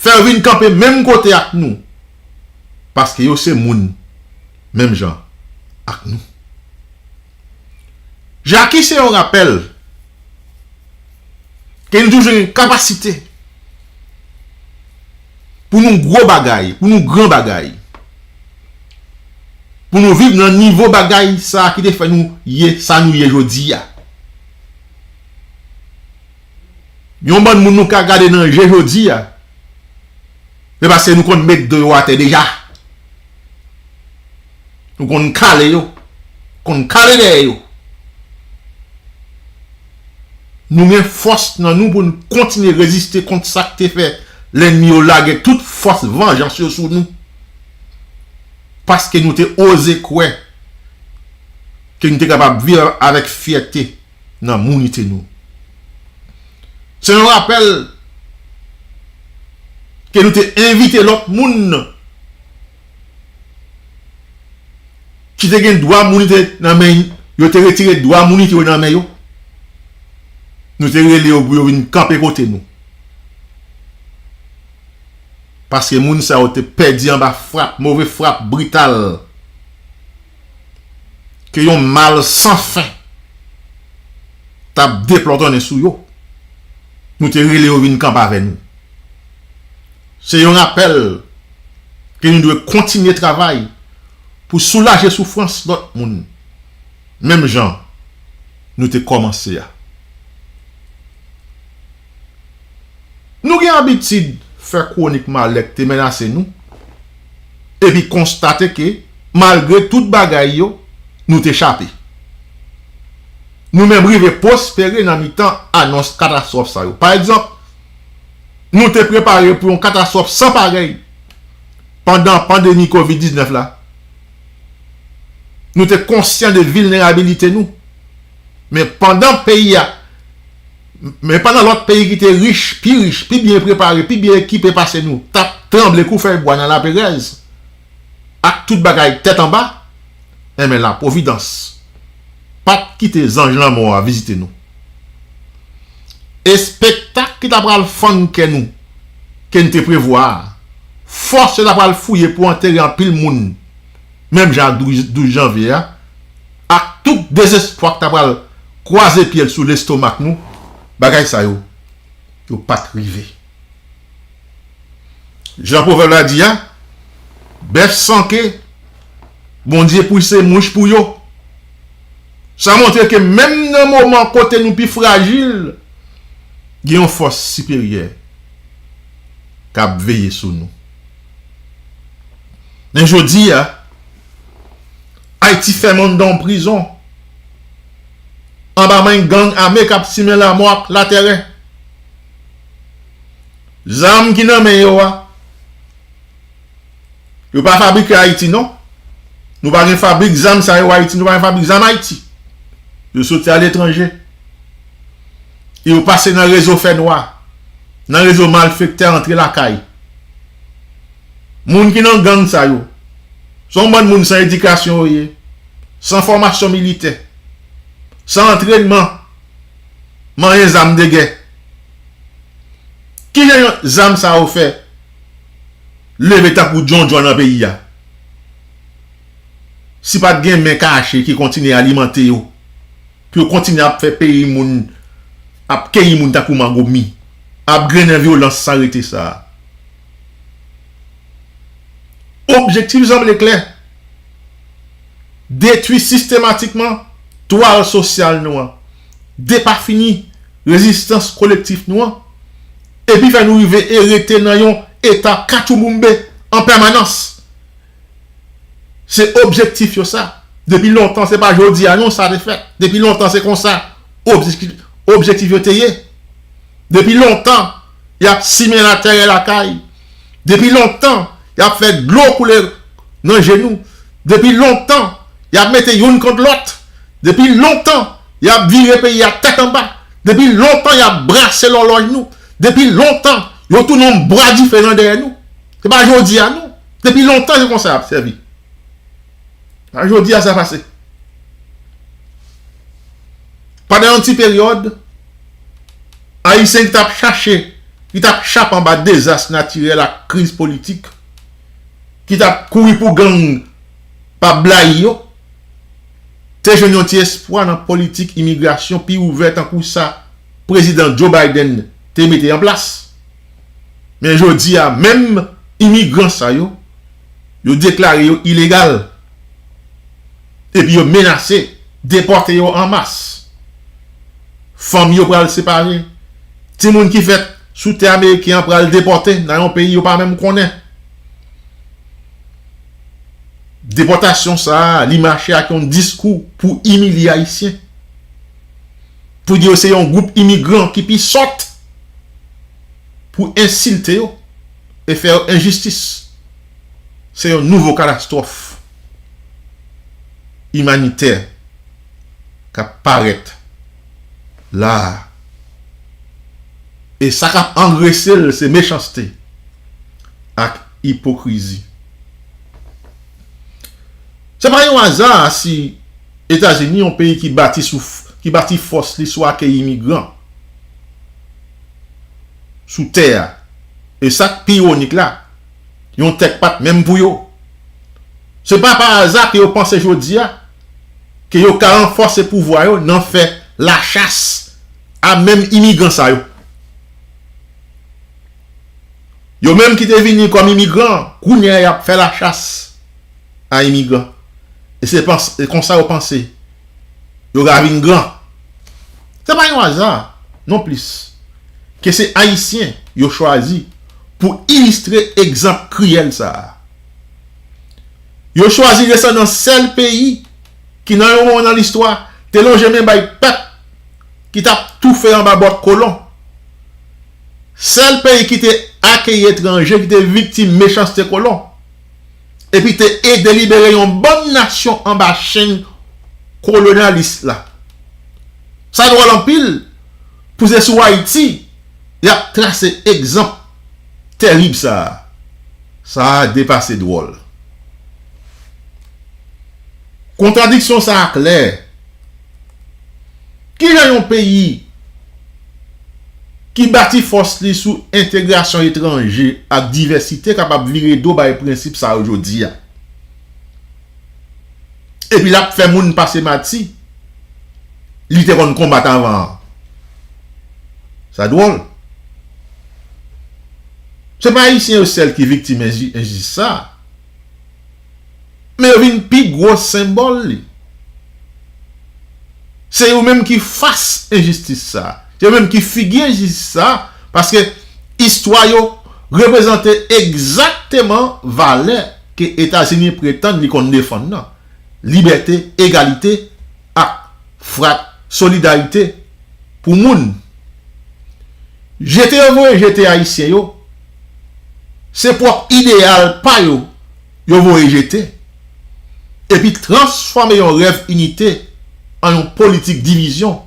fè yo vin kanpe menm kote ak nou, paske yo se moun menm jan ak nou. Jaki se yon rapèl ke nou toujou gen kapasite pou nou gwo bagay, pou nou gran bagay, pou nou viv nan nivo bagay sa a ki te fè nou ye sa nou ye jodi a. Yon bann moun nou ka gade nan je jodi a, se paske nou konn met do yo atè deja. Nou konn kale yo, konn kale dèyè yo. Nou gen fòs nan nou pou n kontinye reziste kont sa k te fè lènmi yo lage tout fòs vanjans yo sou nou. Paske nou te oze kwè ke nou te kapab viv avèk fyète nan mounite nou. Se yon rapèl ke nou te envite lòt moun ki te gen dwa mounite nan men yo, te retire dwa mounite yo nan men yo. Nou te rele yo pou yo vin kanpe kote nou. Paske moun sa yo te pèdi anba frap, move frap brital ke yon mal san fen t ap deplòtonnen sou yo. Nou te rele yo vin kanpe avè nou. Se yon rapèl ke nou dwe kontinye travay pou soulaje soufrans lòt moun, menm jan nou te kòmanse a. Nou gen abitid fè kwonik malè k te menase nou, epi konstate ke, malgre tout bagay yo, nou te chape. Nou menm rive pwospere nan mitan anons katastwòf sa yo. Pa egzanp, nou te prepare pou yon katastwòf san parèy pandan pandemi kovid diznèf la. Nou te konsyan de vilnerabilite nou. Men pandan peyi a, men pandan lòt peyi ki te rich, pi rich, pi byen prepare, pi byen ekipe pase nou, t ap tranble kou fèy bwa nan laperèz, ak tout bagay tèt anba, enben, lapwovidans pa t kite zanj lanmò a vizite nou. Espektak ki ta pral fann kè nou, ke n te prevwa a, fòs yo ta pral fouye pou antere anpil moun, menm jan ak douz, douz janvye a, ak tout dezespwa k ta pral kwaze pye l sou lestomak nou, bagay sa yo, yo pa t rive. Jan pwovèb la di a, bèf sanke Bondye pouse mouch pou yo. Sa montre ke menm nan moman kote nou pi frajil, gen yon fòs siperyè k ap veye sou nou. Men jodi a, Ayiti fèmen anndan yon prizon, anba men gang ame k ap simen lamò ak latèrè. Zam ki nan men yo a, yo pa fabrike Ayiti, non. Nou pa gen fabrik zam sa yo Ayiti, nou pa gen fabrik zam Ayiti. Yo soti aletranje. E yo pase nan rezo fènwa, nan rezo malfektè antre lakay. Moun ki nan gang sa yo, se yon bann moun san edikasyon yo ye, san fòmasyon militè, san antrènman, manyen zam de gè. Kijan zam sa yo fè leve tankou djondjon nan peyi a? Si pa t gen men kache ki kontinye alimante yo, pou yo kontinye ap fè peyi moun, ap keyi moun tankou mango mi, ap grennen vyolans san rete sa a. Objektif sanble klè. Detwi sistematikman twal sosyal nou an. Depafini rezistans kolektif nou an. Epi fè nou rive e rete nan yon eta katchouboumbe an pèmanans. Se objektif yo sa. Depi lontan, se pa jodi a non sa te fèt. Depi lontan, se konsa objektif, objektif yo te ye. Depi lontan, y ap simen latèrè lakay. Depi lontan, y ap fè dlo koule nan je nou. Depi lontan, y ap mete youn kont lòt. Depi lontan, y ap vire peyi a tèt anba. Depi lontan, y ap brase lòlòj nou. Depi lontan, yo tounen yon bwa dife nan dèyè nou. Se pa jodi a non. Depi lontan, se konsa y ap sèvi. A jodi a sa pase. Pandan yon ti peryòd, Ayisyen ki t ap chache, ki t ap chape anba dezas natirèl ak kriz politik, ki t ap kouri pou gang pa blayi yo, te jwenn yon ti espwa nan politik imigrasyon pi ouvè tankou sa Prezidan Joe Biden te mete an plas. Men jodi a, menm imigran sa yo, yo deklare yo ilegal. Epi yo menase depòte yo an mas. Fanmi yo pral separe. Timoun ki fèt sou tè ameriken an pral depòte nan yon peyi yo pa menm konnen. Depòtasyon sa a, li mache ak yon diskou pou imilye Ayisyen. Pou di yo se yon gwoup imigran ki pi sòt, pou ensilte yo e fè yo enjistis. Se yon nouvo katastwòf imanitè k ap parèt la a. E sa k ap angrese l, se mechanste ak ipokrizi. Se pa yon aza si Etazini, yon peyi ki bati sou, ki bati fòs li sou akeyi imigran sou tè a. E sa k pi iwonik la, yon tè k pa t menm pou yo. Se pa pa aza ke yo panse jodi a ke yo ka ranfòse pouvwa yo nan fè lachas a menm imigran sa yo. Yo menm ki te vini kòm imigran, kounye a y ap fè lachas a imigran. E se pans-, e konsa yo panse yo ka vin gran. Se pa yon aza, nonplis, ke se Ayisyen yo chwazi pou ilistre egzanp kriyèl sa a. Yo chwazi desandan sèl peyi ki, nan yon moman nan listwa, te lonje men bay pèp ki t ap toufe anba bòt kolon. Sèl peyi ki te akeyi etranje ki te viktim mechanste kolon, epi te ede libere yon bann nasyon anba chenn kolonyalis la. Sa dwòl anpil pou se sou Ayiti y ap trase egzanp terib sa a. Sa a depase dwòl. Kontradiksyon sa a klè. Kijan yon peyi ki bati fòs li sou entegrasyon etranje ak divèsite kapab vire do bay prensip sa yo jodi a? Epi l ap fè moun pase mati li te konn konbat avan an. Sa dwòl. Se pa Ayisyen yo sèl ki viktim enji-, enjistis sa a. Men yo vin pi gwo senbòl li. Se yo menm ki fas enjistis sa a. Se yo menm ki figi enjistis sa a, paske istwa yo reprezante egzakteman valè ke Etazini pretann li konn defann nan. Libète, egalite, ak frat-, solidarite pou moun. Jete yo voye jete Ayisyen yo, se pwòp ideyal pa yo yo voye jete, epi transfòme yon rèv inite an yon politik divizyon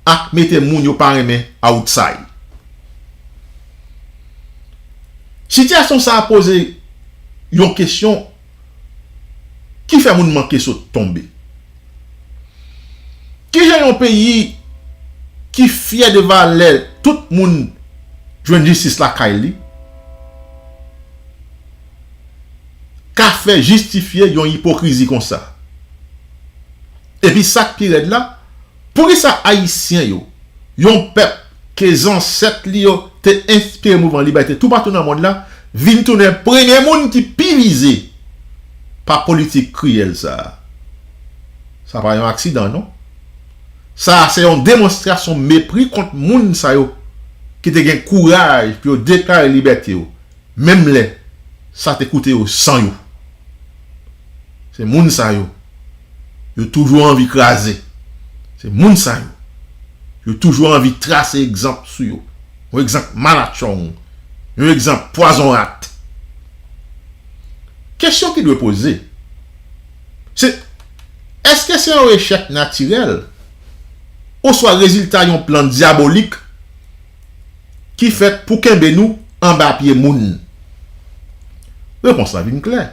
ak mete moun yo pa renmen outside. Sitiyasyon sa a poze yon kesyon ki fè moun manke sot tonbe. Kijan yon peyi ki fyè de valè tout moun jwenn jistis lakay li ka fè jistifye yon ipokrizi konsa? Epi sa k pi rèd la, poukisa Ayisyen yo, yon pèp ke zansèt li yo te enspire mouvman libète toupatou nan mond la, vin tounen premye moun ki pi vize pa politik kriyèl sa a? Sa pa yon aksidan, non. Sa a se yon demonstrasyon mepri kont moun sa yo ki te gen kouraj pou yo deklare libète yo, menm lè sa te koute yo san yo. Se moun sa yo, yo toujou anvi kraze. Se moun sa yo, yo toujou anvi trase egzanp sou yo. Yon egzanp malatchong, yon egzanp pwazon rat. Kesyon ki dwe poze, se, èske se yon echèk natirèl oswa rezilta yon plan dyabolik ki fèt pou kenbe nou anba pye moun? Repons la vin klè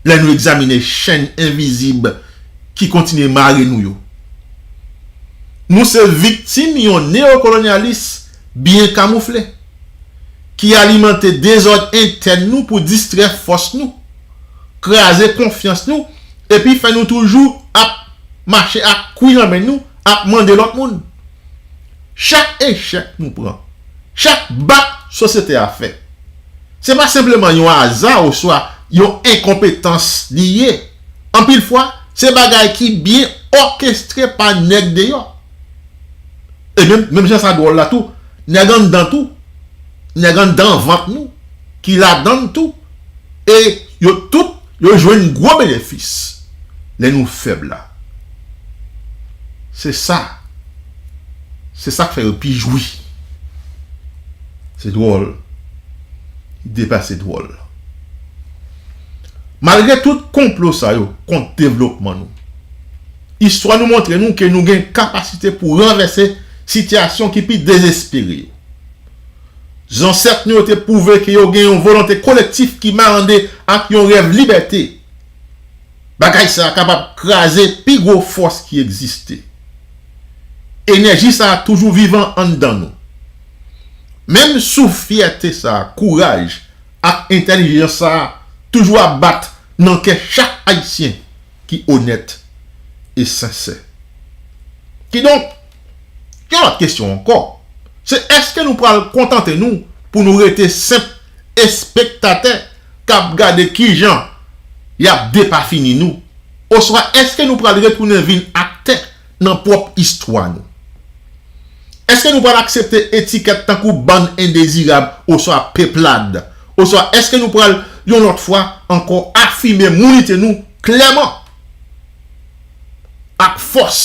lè nou egzamine chenn envizib ki kontinye mare nou yo. Nou se viktim yon neyokolonyalis byen kamoufle, ki alimante dezòd entèn nou pou distrè fòs nou, kraze konfyans nou, epi fè nou toujou ap mache ak kwi nan men nou, ap mande lòt moun. Chak echèk nou pran, chak bak sosyete a fè, se pa senpleman yon aza oswa yon enkonpetans li ye. Anpil fwa, se bagay ki byen òkestre pa nèg deyò. E menm, menm jan sa dwòl la tou, nèg anndan tou, nèg anndan vant nou, ki ladann tou, e yo tout, yo jwenn gwo benefis lè nou fèb la. Se sa. Se sa k fè yo pi jwi. Se dwòl. Depase dwòl. Malgre tout konplo sa yo kont devlopman nou, istwa nou montre nou ke nou gen kapasite pou ranvèse sitiyasyon ki pi dezespere yo. Zansèt nou yo te pwouve ke yo gen yon volonte kolektif ki marande ak yon rèv libète. Bagay sa a kapab kraze pi gwo fòs ki egziste. Enèji sa a toujou vivan anndan nou. Menm souf fyète sa a, kouraj ak entèlijans sa a toujou ap bat nan kè chak Ayisyen ki onèt e sensè. Kidonk, yon lòt kesyon ankò, se èske nou pral kontante nou pou nou rete senp espektatè k ap gade kijan y ap depafini nou? Oswa èske nou pral retounen vin aktè nan pwòp istwa nou? Èske nou pral aksepte etikèt tankou bann endezirab oswa peplad? Oswa èske nou pral, yon lòt fwa ankò, afime mounite nou klèman ak fòs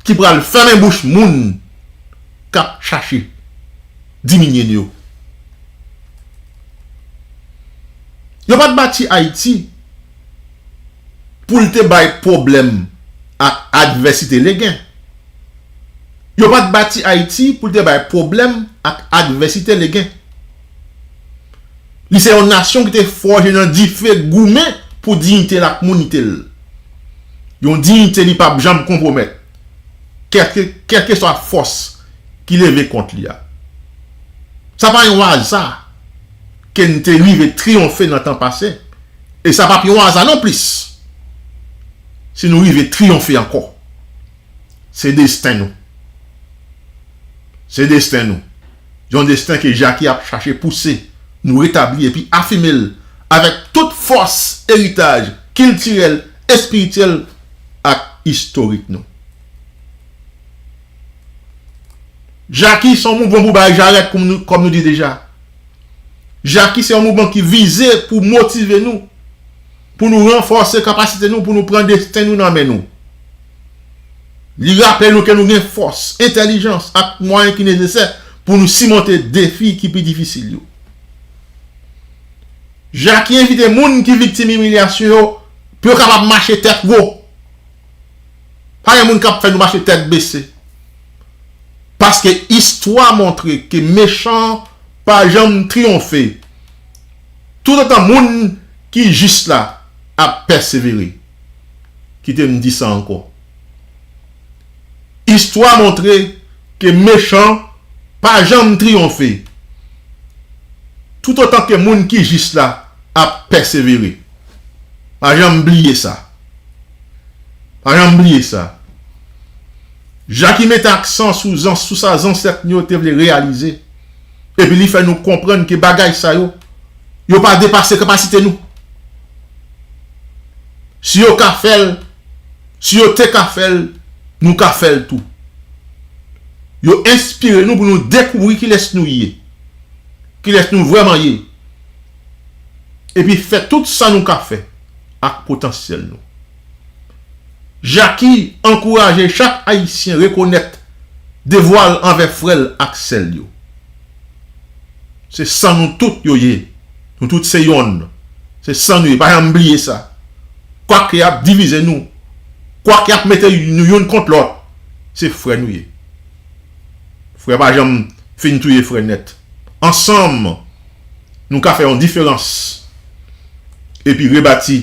ki pral fèmen bouch moun k ap chache diminye nou yo? Yo pa t bati Ayiti pou l te bay pwoblèm ak advèsite legen. Yo pa t bati Ayiti pou l te bay pwoblèm ak advèsite legen. Li se yon nasyon ki te fòje nan dife, goumen pou diyite l ak mounite l. Yon diyite li p ap janm konpwomèt, kèlke, kèlkeswa fòs ki leve kont li a. Sa pa yon aza ke n te rive triyonfe nan tan pase, e sa p ap yon aza nonplis si nou rive triyonfe ankò. Se desten nou. Se desten nou. Yon desten ke Jackie ap chache pouse nou retabli epi afime l avèk tout fòs eritaj kiltirèl, espirityèl ak istorik nou. Jaki se yon mouvman pou bay jarèt, kòm nou, kòm nou di deja. Jaki se yon mouvman ki vize pou motive nou, pou nou ranfòse kapasite nou, pou nou pran desten nou nan men nou. Li raple nou ke nou gen fòs, entèlijans ak mwayen ki nesesè pou nou simonte defi ki pi difisil yo. Jaki envite moun ki viktim imilyasyon yo pou yo kapab mache tèt wo. Pa gen moun k ap fè nou mache tèt bese. Paske istwa montre ke mechan pa janm triyonfe, toutotan moun ki jis la ap pèsevere. Kite m di sa ankò. Istwa montre ke mechan pa janm triyonfe, toutotan ke moun ki jis la ap pèsevere. Pa janm bliye sa. Pa janm bliye sa. Jaki mete aksan sou zan-, sou sa zansèt nou yo te vle reyalize. Epi li fè nou konprann ke bagay sa yo, yo pa depase kapasite nou. Si yo ka fè l, si yo te ka fè l, nou ka fè l tou. Yo enspire nou pou nou dekouvri kilès nou ye, kilès nou vrèman ye, epi fè tout sa nou ka fè ak potansyèl nou. Jaki ankouraje chak Ayisyen rekonèt devwa l anvè frè l ak sè l yo. Se san nou tout yo ye. Nou tout se yonn. Se san nou ye. Pa janm bliye sa. Kwake y ap divize nou, kwake y ap mete nou youn kont lòt, se frè nou ye. Frè pa janm fin touye frè nèt. Ansanm, nou ka fè yon diferans epi rebati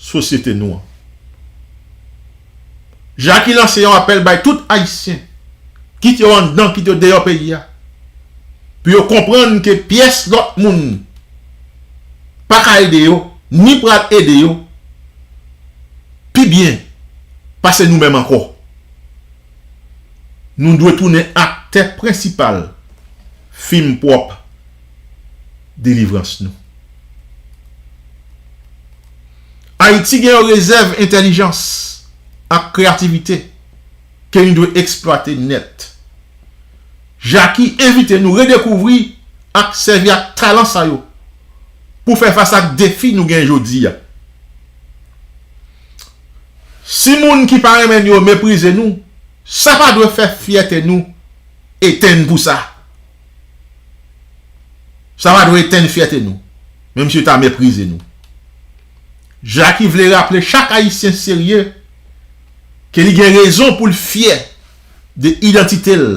sosyete nou an. Jaki lanse yon apèl bay tout Ayisyen, kit yo anndan, kit yo deyò peyi a, pou yo konprann ke pyès lòt moun pa ka ede yo, ni pral ede yo pi byen pase nou menm ankò. Nou dwe tounen aktè prensipal fim pwòp delivrans nou. Ayiti gen yon rezèv entèlijans ak kreyativite ke nou dwe eksplwate nèt. Jaki envite nou redekouvri ak sèvi ak talan sa yo pou fè fas ak defi nou gen jodi a. Si moun ki pa renmen nou yo meprize nou, sa pa dwe fè fyète nou etenn pou sa. Sa pa dwe etenn fyète nou, menm si yo ta meprize nou. Jaki vle raple chak Ayisyen serye ke li gen rezon pou l fyè de idantite l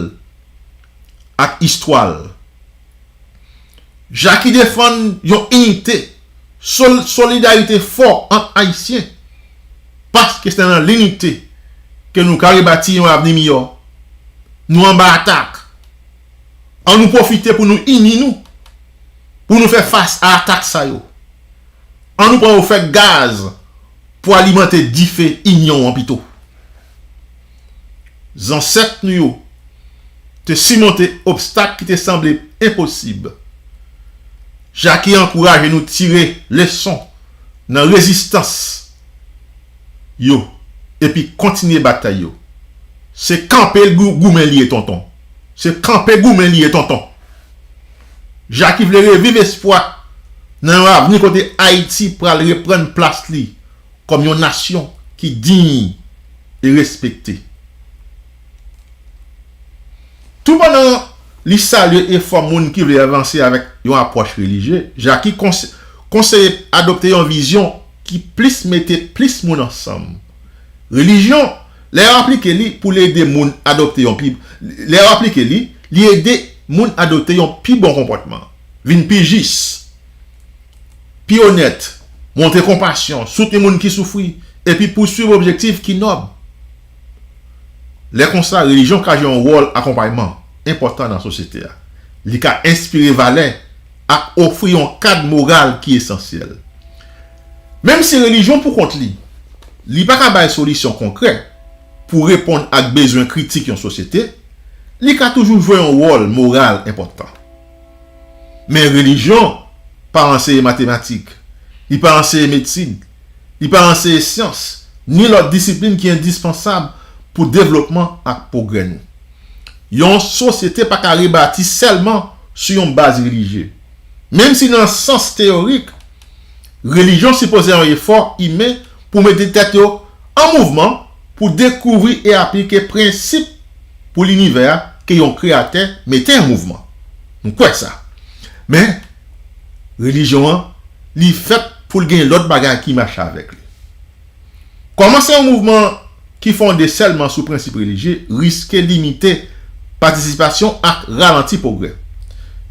ak istwa l. Jaki defann yon inite, sol-, solidarite fò ant Ayisyen, paske se nan linite ke nou ka rebati yon avni miyò. Nou anba atak. An nou pwofite pou nou ini nou, pou nou fè fas a atak sa yo. An nou pran yo fè gaz pou alimante dife inyon an pito. Zansèt nou yo te simonte obstak ki te sanble enposib. Jaki ankouraje nou tire leson nan rezistans yo epi kontinye batay yo. Se kanpe gou-, goumen li ye, tonton. Se kanpe goumen li ye, tonton. Jaki vle reviv espwa nan yon avni kote Ayiti pral reprann plas li kòm yon nasyon ki diy e respekte. Toupandan li salye efò moun ki vle avanse avèk yon apwòch relijye, Jaki konse-, konseye adopte yon vizyon ki plis mete plis moun ansanm. Relijyon, lè yo aplike li pou l ede moun adopte yon pi, lè yo aplike li, li ede moun adopte yon pi bon konpòtman, vin pi jis, pi onèt, montre konpasyon, soutni moun ki soufri, epi pouswiv objektif ki nòb. Lè konsa, relijyon ka jwe yon wòl akonpayman enpòtan nan sosyete a. Li ka enspire valè ak ofri yon kad moral ki esansyèl. Menm si relijyon poukont li, li pa ka bay solisyon konkrè pou reponn ak bezwen kritik yon sosyete, li ka toujou jwe yon wòl moral enpòtan. Men relijyon pa anseye matematik, Li pa anseye medsin, li pa anseye syans, ni lòt disiplin ki endispansab pou devlopman ak pwogrè nou. Yon sosyete pa ka rebati sèlman sou yon baz relijye. Menm si nan sans teyorik, relijyon sipoze yon efò imen pou mete tèt yo an mouvman pou dekouvri e aplike prensip pou linivè a ke yon kreyatè mete an mouvman. Nou kwè sa. Men, relijyon an, li fèt pou l gen lòt bagay ki mache avèk li. Kòmanse yon mouvman ki fonde sèlman sou prensip relijye riske limite patisipasyon ak ralanti pwogrè.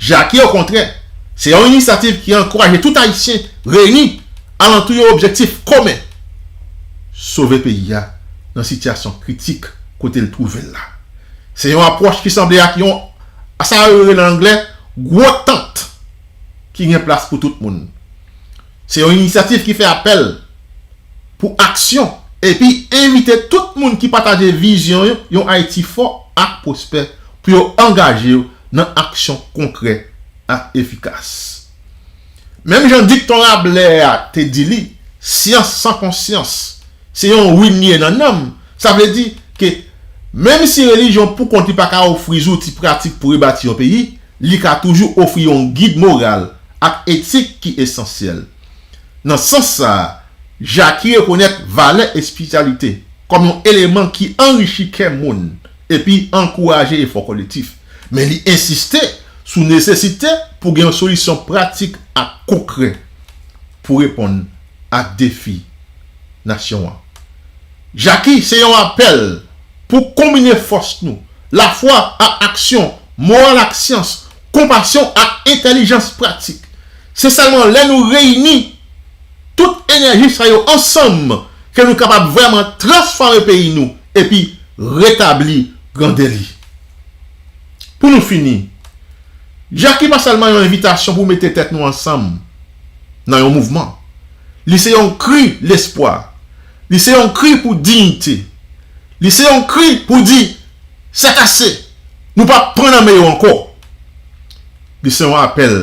Jackie, okontrè, se yon inisyativ ki ankouraje tout Ayisyen reyini alantou yon objektif komen: sove peyi a nan sitiyasyon kritik kote l twouve l la. Se yon apwòch ki sanble ak yon, sa yo rele nan anglè, gwo tant ki gen plas pou tout moun. Se yon inisyativ ki fè apèl pou aksyon epi envite tout moun ki pataje vizyon yon Ayiti fò ak pwospè pou yo angaje yo nan aksyon konkrè ak efikas. Menm jan dikton Rablè a te di li, syans san konsyans se yon rin li ye nan nanm. Sa vle di ke menm si relijyon poukont li pa ka ofri zouti pratik pou rebati yon peyi, li ka toujou ofri yon gid moral ak etik ki esansyèl. Nan sans sa a, Jackie rekonèt valè espirityalite kòm yon eleman ki anrichi kè moun epi ankouraje efò kolektif. Men li ensiste sou nesesite pou gen yon solisyon pratik ak konkrè pou reponn ak defi nasyon an. Jackie se yon apèl pou konbine fòs nou, lafwa ak aksyon, moral ak syans, konpasyon ak entèlijans pratik. Se sèlman lè nou reyini tout enèji sa yo ansanm ke nou kapab vrèman transfòme peyi nou epi retabli grandè li. Pou nou fini, Jackie pa sèlman yon envitasyon pou mete tèt nou ansanm nan yon mouvman. Li se yon kri lespwa. Li se yon kri pou diyite. Li se yon kri pou di, c'est assez! Nou p ap pran nan men yo ankò. Li se yon apèl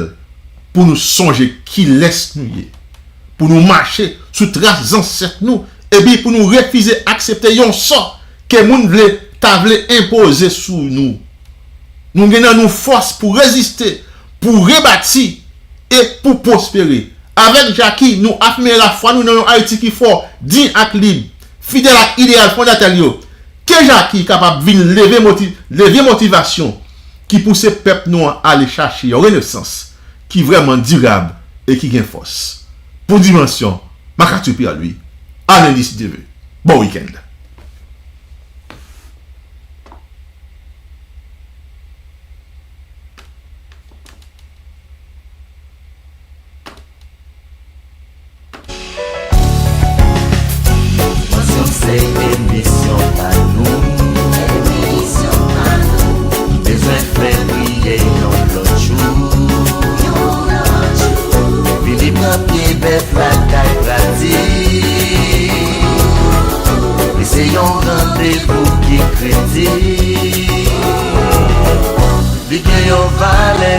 pou nou sonje kilès nou ye, pou nou mache sou tras zansèt nou, epi pou nou refize aksepte yon sò ke moun vle ta vle enpoze sou nou. Nou gen nan nou fòs pou reziste, pou rebati e pou pwospere. Avèk Jackie, nou afime lafwa nou nan yon Ayiti ki fò, diy ak lib, fidèl ak ideyal fondatè l yo. Ke Jackie kapab vin leve moti-, levye motivasyon ki pouse pèp nou an ale chache yon renesans ki vrèman dirab e ki gen fòs. Pou Dimansyon, Marc-Arthur Pierre-Louis, a lendi si Dye vle. Bon wikenn. Dimansyon se emisyon pa nou. Bezwen fè briye yon lòt jou. Vini pran pye bèf lakay pratik. Li se yon randevou ki kredib. Li gen yon valè